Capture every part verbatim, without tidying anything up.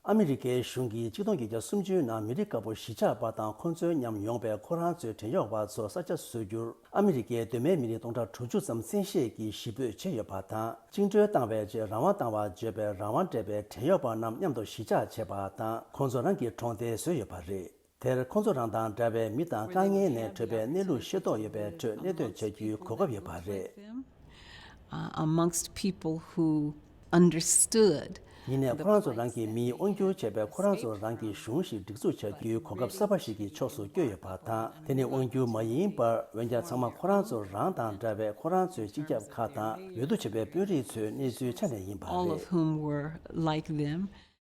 ཨ་མི་རི་ཀའི་གཞུང་གིས་ཆིག་སྟོང་བརྒྱད་བརྒྱ་སུམ་ཅུ་ནང་མི་རིགས་དཀར་པོ་གཞིས་ཆགས་པ་དང་ཁོ་ཚོའི་མཉམ་ཡོང་པའི་ཁོ་རང་ཚོའི་བྲན་གཡོག་པ་ཚོར་ས་ཆ་བཟོ་རྒྱུར་ཨ་མི་རི་ཀའི་གདོད་མའི་མི་རིགས་སྟོང་ཕྲག་དྲུག་ཅུ་ཙམ་བཙན་ཤེད་ཀྱིས་གཞིས་སྤོས་བྱས་ཡོད་པ་དང་། བཅིངས་འགྲོལ་བཏང་བའི་རྗེས་རང་དབང་བཏང་བར་བརྗོད་པའི་རང་དབང་སྤྲད་པའི་བྲན་གཡོག་པ་རྣམས་མཉམ་དུ་གཞིས་ཆགས་བྱས་པ་དང་། ཁོང་ཚོ་རང་གི་གྲོང་སྡེ་བཟོས་ཡོད་པ་རེད། དེར་ཁོང་ཚོ་རང་དང་འདྲ་བའི་མི་དང་དཀའ་ངལ་ནས་གྲོལ་བའི་གནས་ལུགས་ཤེས་རྟོགས་ཡོད་པའི་ཁྲོད་གནས་སྡོད་བྱ་རྒྱུའི་གོ་སྐབས་ཡོད་པ་རེད། uh, amongst people who understood. ཡིན་ནའི་ཁོ་རང་ཚོ་རང་གི་མིས་དབང་སྒྱུར་བྱས་པའི་ཁོ་རང་ཚོ་རང་གི་གཞུང་ཞིག་སྒྲིག་འཛུགས་བྱ་རྒྱུའི་གོ་སྐབས་གསར་པ་ཞིག་གི་ཕྱོགས་སུ་བསྐྱོད་ཡོད་པ་དང་། དེ་ནི་དབང་སྒྱུར་མ་ཡིན་པར་འོན་ཀྱང་ཚང་མ་ཁོ་རང་ཚོ་རང་དང་འདྲ་བའི་ཁོ་རང་ཚོའི་སྤྱི་ཁྱབ་ཁག་དང་ཡོད་དོ་བྱས་པའི་དཔོན་རིགས་ཚོའི་གནས་ཚུལ་ཆ་ནས་ཡིན་པ་all of རེད། whom were like them.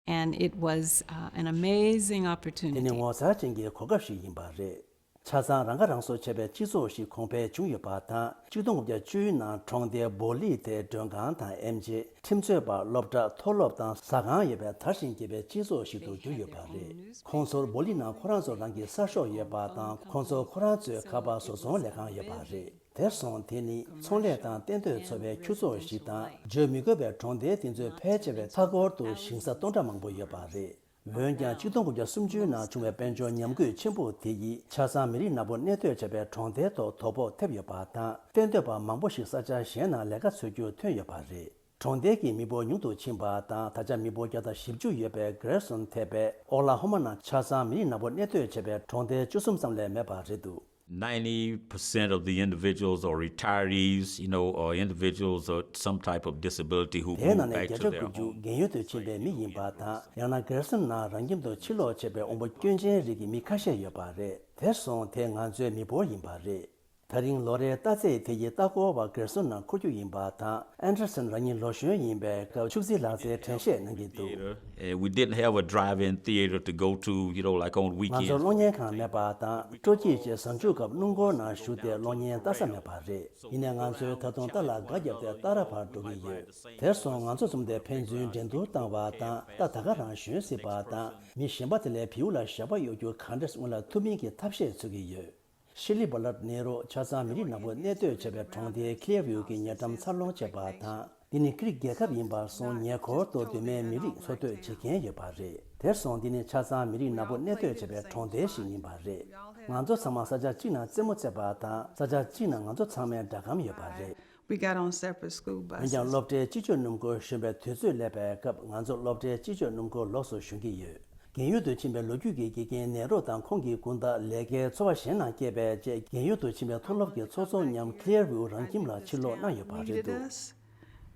And it was uh, an amazing དེ་ནི་opportunity. ངོ་མཚར་ཅན་གྱི་གོ་སྐབས་ཤིག་ཡིན་པ་རེད། ཆ་ཚང་རང་ཁ་རང་གསོ་བྱས་པའི་སྤྱི་ཚོགས་ཤིག་གོང་འཕེལ་བྱུང་ཡོད་པ་དང་། ཆིག་སྟོང་དགུ་བརྒྱ་བཅུའི་ནང་གྲོང་སྡེ་བོ་ལི་དེ་མགྲོན་ཁང་དང་ཨེམ་ཆི། ཁྲིམས་རྩོད་པ། སློབ་གྲྭ། མཐོ་སློབ་དང་ཟ་ཁང་ཡོད་པའི་དར་ཞིང་རྒྱས་པའི་སྤྱི་ཚོགས་ཤིག་ཏུ་གྱུར་ཡོད་པ་རེད། ཁོང་ཚོར་བོ་ལི་ནང་ཁོ་རང་ཚོ་རང་གི་གསར་ཤོག་ཡོད་པ་དང་། ཁོང་ཚོར་ཁོ་རང་ཚོའི་ཁ་པར་བཟོ་ཚོང་ལས་ཁང་ཡོད་པ་རེད། དེར་སོང་དེ་ནི་ཚོང་ལས་དང་གཏན་སྡོད་ཚོ་བའི་ཁྱུ་ཚོགས་ཤིག་དང་། བརྗོད་མི་དགོས་པའི་གྲོང་སྡེ་དེ་ཚོའི་ཕལ་ཆེ་བའི་མཐའ་འཁོར་དུ་ཞིང་ས་སྟོང་ཕྲག་མང་པོ་ཡོད་པ་རེད། འོན་ཀྱང་ཆིག་སྟོང་དགུ་བརྒྱ་སུམ་ཅུ་ནང་བྱུང་བའི་དཔལ་འབྱོར་ཉམས་རྒུད་ཆེན་པོ་དེ་ཡིས་ཆ་ཚང་མི་རིགས་ནག་པོ་གནས་སྡོད་བྱ་བའི་གྲོང་སྡེའི་ཐོག་དོ་ཕོག་ཐེབས་ཡོད་པ་དང་། གཏན་སྡོད་པ་མང་པོ་ཞིག་ས་ཆ་གཞན་ནང་ལས་ཀ་འཚོལ་རྒྱུར་ཐོན་ཡོད་པ་རེད། གྲོང་སྡེ་གི་མི་འབོར་ཉུང་དུ་ཕྱིན་པ་དང་། ད་ཆ་མི་འབོར་བརྒྱ་དང་བཞི་བཅུ་ཡོད་པའི་གྷེ་རེ་སོན་ཐེ་པའི་ཨོ་ཀླ་ཧོ་མ་ནང་ཆ་ཚང་མི་རིགས་ནག་པོ་གནས་སྡོད་བྱ་བའི་གྲོང་སྡེ་བཅུ་གསུམ་ཙམ་ལས་མེད་པ་རེད་འདུག། Ninety percent of the individuals or retirees, you know, or individuals or some type of disability who དེའི་ནང move ནས་back to བརྒྱ་ཆ་their དགུ་བཅུ་home. རྒན་ཡོལ་དུ་ཕྱིན་པའི་མི་ཡིན་པ་དང་། ཡང་ན་གྷེ་རེ་སོན་ནང་རང་ཁྱིམ་དུ་ཕྱིར་ལོག་བྱས་པའི་འོང་པོ་སྐྱོན་ཅན་རིགས་ཀྱི་མི་ཁ་ཤས་ཡོད་པ་རེད། དེར་སོང་དེ་ང་ཚོའི་མི་འབོར་ཡིན་པ་རེད། ད་རིང་ལོ་རེའི་རྟགས་ཚད་དེ་ཡི་ལྟ་སྐོར་བ་གྷེ་རེ་སོན་ནང་འཁོར་རྒྱུ་ཡིན་པ་དང་། ཨན་ཌར་སན་རང་ཉིད་ལོ་གཞོན་ཡིན་པའི་སྐབས་ཕྱུགས་རྫི་ལག་རྩལ་དྲན་ཤེས་གནང་གི་འདུག། And we didn't have a drive-in theater to go to, you know, like on ང་ཚོར་weekends. གློག་བརྙན་ཁང་མེད་པ་དང་། སྤྲོ་སྐྱིད་ཅེས་གཟའ་མཇུག་སྐབས་སྣུམ་འཁོར་ནང་ཞུགས་ཏེ་གློག་བརྙན་ལྟ་ས་མེད་པ་རེད། ཡིན་ནའི་ང་ཚོས་ད་དུང་རྟ་ལ་སྒ་བརྒྱབ་སྟེ་རྟ་ར་བར་འགྲོ་གི་ཡོད། དེར་སོང་ང་ཚོ་འཛོམས་ཏེ་ཕན་ཚུན་འགྲན་བསྡུར་བཏང་བ་དང་། རྟ་ད་ག་རང་ཞོན་སྲིད་པ་དང་། མི་གཞན་པ་དེ་ལས་བེའུ་ལ་ཞགས་པ་གཡོག་རྒྱུ་གང་འདྲས་སྔོན་ལ་ཐུབ་མིན་གྱི་ཐབས་ཤེས་འཚོལ་གྱི་ཡོད། ཤི་ལི་བ་ལར་ནེ་རོ་ཆ་ཚང་མི་རིགས་ནག་པོ་གནས་སྡོད་བྱས་པའི་གྲོང་སྡེའི་ཁི་ལེ་ཝིའུ་གི་ཉེ་འགྲམ་འཚར་ལོངས་བྱས་པ་དང་། འདི་ནི་ཁི་རིག་རྒྱལ་ཁབ་ཡིན་པར་སོང་ཉེ་འཁོར་དུ་གདོད་མའི་མི་རིགས་འཚོ་སྡོད་བྱེད་མཁན་ཡོད་པ་རེད། དེར་སོང་འདི་ནི་ཆ་ཚང་མི་རིགས་ནག་པོ་གནས་སྡོད་བྱས་པའི་གྲོང་སྡེ་ཞིག་ཡིན་པ་རེད། ང་ཚོ་ཚང་མ་ས་ཆ་གཅིག་ནང་རྩེད་མོ་རྩེས་པ་དང་། ས་ཆ་གཅིག་ནང་ང་ཚོ་ཚང་མའི་སྒྲ་སྒམ་ཡོད་པ་རེད། We got on separate school འོན་ཀྱང་། buses. སློབ་གྲྭའི་སྤྱི་སྤྱོད་སྣུམ་འཁོར་ཞོན་པའི་དུས་ཚོད་སླེབས་པའི་སྐབས། ང་ཚོ་སློབ་གྲྭའི་སྤྱི་སྤྱོད་སྣུམ་འཁོར་ལོགས་སུ་ཞོན་གྱི་ཡོད། རྒན་ཡོལ་དུ་ཕྱིན་པའི་ལོ་རྒྱུས་ཀྱི་དགེ་རྒན་ནེ་རོ་དང་ཁོང་གི་སྐུ་ཟླ། ལས་ཀའི་འཚོ་བ་གཞན་ནང་བསྐྱལ་བའི་རྗེས། རྒན་ཡོལ་དུ་ཕྱིན་པའི་མཐོ་སློབ་ཀྱི་ཚོགས་འཛོམས་མཉམ་ཁི་ལེ་ཝིའུ་རང་ཁྱིམ་ལ་ཕྱིར་ལོག་གནང་ཡོད་པ་རེད་Needed འདུག། us.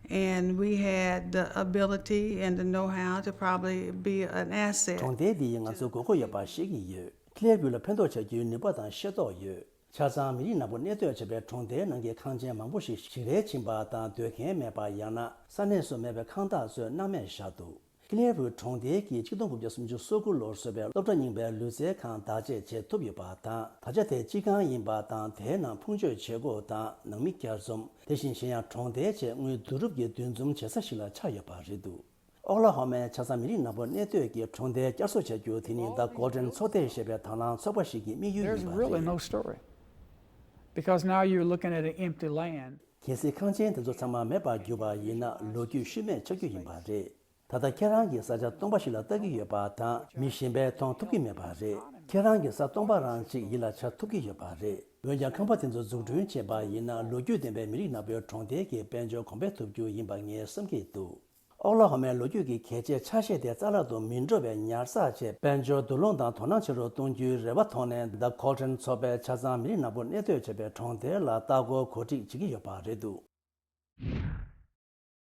And we had the ability and the know-how to probably be an asset. གྲོང་སྡེ་འདི་ཡིས་ང་ཚོ་དགོས་མཁོ་ཡོད་པ་ཤེས་ཀྱི་ཡོད། ཁི་ལེ་ཝིའུ་ལ་ཕན་ཐོགས་བྱ་རྒྱུའི་ནུས་པ་དང་ཤེས་རྟོགས་ཡོད། ཆ་ཚང་མི་རིགས་ནག་པོ་གནས་སྡོད་བྱེད་པའི་གྲོང་སྡེའི་ནང་གི་ཁང་ཆེན་མང་པོ་ཞིག་ཞིག་རལ་ཕྱིན་པ་དང་སྡོད་མཁན་མེད་པ། ཡང་ན་ས་གནས་སུ་མེད་པའི་ཁང་བདག་ཚོས་སྣང་མེད་བཞག་འདུག། ཁི་ལེ་ཝིའུ་གྲོང་སྡེའི་གིས་ཆིག་སྟོང་དགུ་བརྒྱ་སུམ་ཅུ་སོ་དགུ་ལོར་བཟོས་པའི་སློབ་གྲྭ་རྙིང་པའི་ལུས་རྩལ་ཁང་བདག་གཅེས་བྱེད་ཐུབ་ཡོད་པ་དང་། ད་ཆ་དེ་སྤྱི་ཁང་ཡིན་པ་དང་། དེའི་ནང་ཕུང་མཆོད་བྱེད་སྒོ་དང་ནང་མི་བསྐྱར་འཛོམས། དེ་བཞིན་གཞན་ཡང་གྲོང་སྡེའི་ཆེད་དངུལ་བསྡུ་རུབ་ཀྱི་འདུ་འཛོམས་བྱེད་ས་ཞིག་ལ་ཆགས་ཡོད་པ་རེད་འདུག། ཨོག་ལ་ཧོ་མའི་ཆ་ཚང་མི་རིགས་ནག་པོ་གནས་སྡོད་ཀྱི་གྲོང་སྡེ་བསྐྱར་གསོ་བྱ་རྒྱུ་དེ་ནི་The Golden Tsote ཞེས་པའི་དང་བླངས་ཚོགས་པ་ཞིག་གི་དམིགས་ཡུལ་ཡིན་པ་རེད། There's really no story. Because now you're looking at an empty land. གལ་སྲིད་ཁང་ཆེན་དེ་ཚོ་ཚང་མ་མེད་པར་གྱུར་པ་ཡིན་ན། ལོ་རྒྱུས་ཤུལ་མེད་ཆགས་རྒྱུ་ཡིན་པ་རེད། ད་ལྟ་ཁྱེད་རང་གིས་ས་ཆ་སྟོང་པ་ཞིག་ལ་ལྟ་གི་ཡོད་པ་དང་། མི་གཞན་པས་མཐོང་ཐུབ་ཀྱི་མེད་པ་རེད། ཁྱེད་རང་གིས་ས་སྟོང་པ་རང་གཅིག་ཡིད་ལ་འཆར་ཐུབ་ཀྱི་ཡོད་པ་རེད། འོན་ཀྱང་། ཁང་པ་དེ་ཚོ་འཛུགས་སྐྲུན་བྱས་པ་ཡིན་ན། ལོ་རྒྱུས་ལྡན་པའི་མི་རིགས་ནག་པོའི་གྲོང་སྡེ་གི་དཔལ་འབྱོར་གོང་འཕེལ་ཐུབ་རྒྱུ་ཡིན་པ་ངས་བསམ་གྱི་འདུག། ཨོག་ལ་ཧོ་མའི་ལོ་རྒྱུས་ཀྱི་གལ་ཆེའི་ཆ་ཤས་དེ་རྩ་བརླག་ཏུ་མི་འགྲོ་བའི་ཉར་ཚགས་ཆེད། དཔལ་འབྱོར་འདུ་ལོང་དང་དོ་སྣང་ཆེ་རུ་གཏོང་རྒྱུའི་རེ་བ་མཐོང་ནས། The Golden ཚོགས་པས་ཆ་ཚང་མི་རིགས་ནག་པོ་གནས་སྡོད་བྱེད་པའི་གྲོང་སྡེ་ལ་ལྟ་སྐོར་གོ་སྒྲིག་བྱེད་ཀྱི་ཡོད་པ་རེད་འདུག།